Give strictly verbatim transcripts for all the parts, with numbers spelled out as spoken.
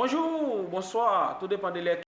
Bonjou, bonswa, tou depann de lè.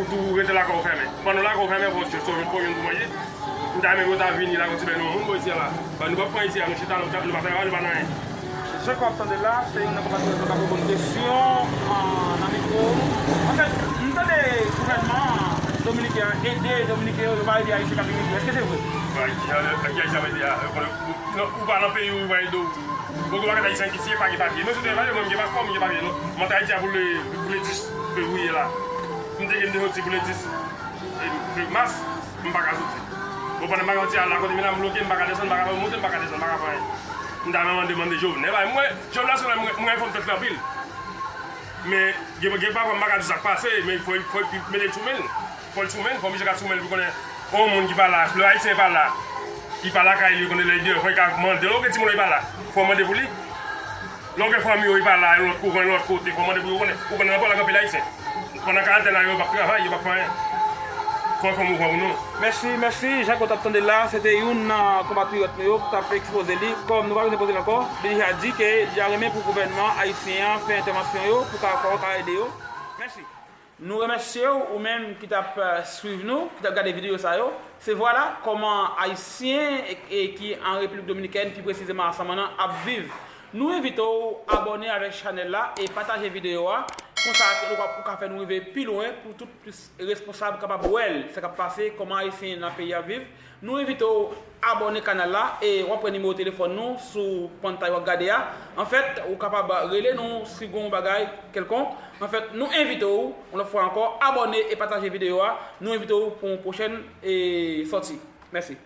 Ou tou rete lakay ou fèmen. Pandan lakay ou fèmen, fò w sove pou youn pou manje. M ta renmen pou yo ta vini la, konn ti bèl yon moun bò isi a la. Ban nou p ap pran isi a, nou chita, nou pa travay, nou pa nan anyen. Jan k w ap tande la, se youn nan konpatriyòt nou k ap reponn kesyon nan mikwo nou. Anfèt, m tande gouvènman dominiken an ede Dominiken yo, yo pa ede Ayisyen k ap vini isi. Èske se vre? Ki Ayisyen ap ede a? Ou pa nan peyi w, yo pa ede w. Bon, gen yon pakèt Ayisyen ki siye pa gen papye. Mwen, sou tèren, mwen, m gen paspò, m gen papye, non. M antre Ayiti a pou le, pou le dis fevriye la. M te gen m te soti pou le dis, e, mas, m pa ka soti. Bon, pandan m pa ka soti a la, kote m la, m bloke, m pa ka desann, m pa ka monte, m pa ka desann, m pa ka fè anyen. M ta renmen mande, mande Jovenel. Ba, mwen, Jovenel, se mwen, mwen, mwen fò m tèt fè anpil. Men, gen, gen pafwa, m pa ka di sa k pase, men fò, fò, fò mete l sou men l. Fò l sou men l, fò misye ka sou men l pou konnen yon moun ki pa la. Lè Ayisyen pa la, li pa lakay li, konnen lè li deyò, fò l ka mande. Lè w gen timoun ou li pa la, fò w mande pou li. Lè w gen fanmi ou li pa la, lòt kote, lòt kote, fò w mande pou yo konnen. Ou konnen nan Pòlak anpil Ayisyen. Pandan karantèn nan, yo p ap travay, yo p ap fè anyen. Fò l fè mouvman pou nou. Mèsi, mèsi. Jan ke w t ap tande l la, se te youn nan konpatriyòt nou yo ki t ap ekspoze li. Kòm nou pa bezwen poze l ankò, li deja di ke li ta renmen pou gouvènman ayisyen an fè entèvansyon yo, pou ka, pou ka ede yo. Mèsi. Nou remèsye w, ou menm ki t ap, eh, swiv nou, ki t ap gade videyo sa yo. Se vwala kòman Ayisyen e, e ki an Repiblik Dominikèn, pi presizeman a Samanan, ap viv. Nou envite w abòne avèk chanèl la e pataje videyo a. Konsa, ou ka, ou ka fè nou rive pi lwen pou tout plis responsab kapab wè l, sa k ap pase, kòman Ayisyen nan peyi a viv. Nou envite w abòne kanal la e w ap wè nimewo telefòn nou sou pantay w ap gade a. Anfèt, ou kapab rele nou si gen yon bagay kèlkonk. Anfèt, nou envite w, yon lòt fwa ankò, abòne e pataje videyo a. Nou envite w pou yon pwochèn, e, sòti. Mèsi.